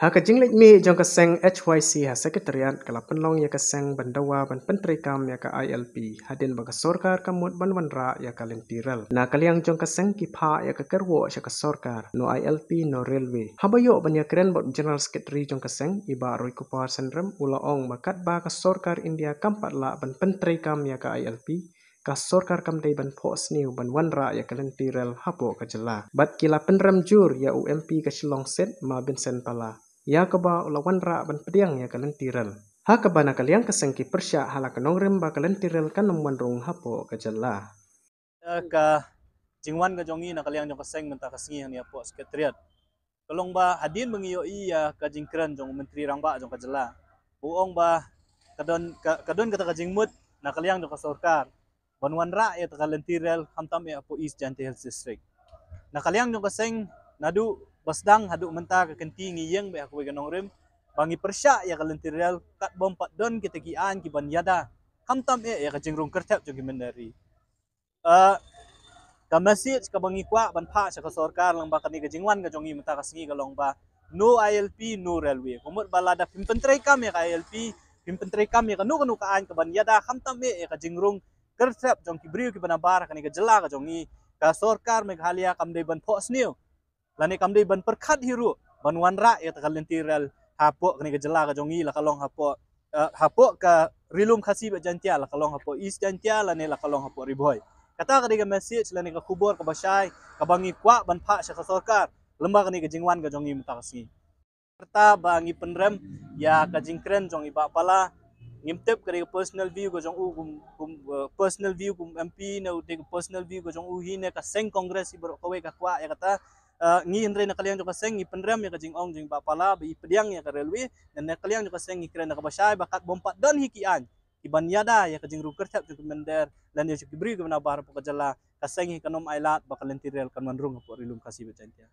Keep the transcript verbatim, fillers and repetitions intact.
Ha ka jingleit mih jong ka seng H Y C ha Secretariat, ka la pynlong ïa ka seng ban dawa ban pyntreikam ïa ka I L P hadien ba ka sorkar ka mut ban wanrah ïa ka lynti rel. Na ka liang jong ka seng ki phah ïa ka kyrwoh sha ka sorkar, no I L P no railway. Haba ïoh ban ïakren bad General Secretary jong ka seng, i Bah Roykupar Shyndram, u la ong ba katba ka sorkar India kam pat lah ban pyntreikam ïa ka I L P, ka sorkar kam dei ban phohsniew ban wanrah ïa ka lynti rel hapoh ka jylla. Bad ki la pynrem jur ïa u M P ka Shillong Seat, Ma Vincent Pala, ïa kaba u la wanrah ban pdiang ïa ka lynti rel. Ha kaba na ka liang ka seng ki pyrshah ha la ka nongrim ba ka lynti rel kan ym wan rung hapoh ka jylla. Ïa ka jingwan ka jong ngi na ka liang jong ka seng mynta ka sngi hangne hapoh Secretariat, ka long ba hadien ba ngi ïohi ïa ka jingkren jong u Myntri Rangbah jong ka jylla, u ong ba ka don, ka, ka don kata ka jingmut na ka liang jong ka sorkar ban wanrah ïa kata ka lynti rel, khamtam eh hapoh East Jaintia Hills District. Na ka liang jong ka seng, naduh ba sdang haduh mynta ka kynti ngi ïeng beit ha kawei ka nongrim ba ngi pyrshah ïa ka lynti rel katba ym pat don kita ki aiñ ki ban ïada, khamtam eh ïa ka jingrung kyrthep jong ki mynder ri. Ah, ka message kaba ngi kwah ban phah sha ka sorkar lyngba kane ka jingwan ka jong ngi mynta ka sngi ka long ba no I L P, no railway. Ka mut ba lada phim pyntreikam ïa ka I L P, phim pyntreikam ïa kano kano ka aiñ ka ban ïada, khamtam eh ïa ka jingrung kyrthep jong ki briew kiba nabar ha kane ka jylla ka jong ngi, ka sorkar Meghalaya kam dei ban phohsniew lane kam dei ban pyrkhat hi ruh ban wanrah ïa kata ka lynti rel hapoh kane ka jylla ka jong ngi, la ka long hapoh, eh, hapoh ka Ri Lum Khasi bad Jaintia, la ka long hapoh East Jaintia lane la ka long hapoh Ri Bhoi. Kata ka dei ka message lane ka khubor kaba shai kaba ngi kwah ban phah sha ka sorkar lyngba kane ka jingwan ka jong ngi mynta ka sngi. Kata ba ngi pynrem ïa ka jingkren jong i Bah Pala, ngim tip ka dei ka personal view ka jong u kum, kum, eh, personal view kum M P ne u dei ka personal view ka jong u hi ne ka seng Congress hi baroh kawei ka kwah ïa kata. Eh, ngi hynrei na ka liang jong ka seng ngi pynrem ïa ka jingong jong i Bah Pala ba i pdiang ïa ka railway, ne na ka liang jong ka seng ngi kren da kaba shai ba katba ym pat don hi ki aiñ ki ban ïada ïa ka jingrung kyrthep jong ki mynder lane jong ki briew kiba nabar hapoh ka jylla, ka seng hi kan ym ailad ba ka lynti rel kan wan rung hapoh Ri Lum Khasi bad Jaintia.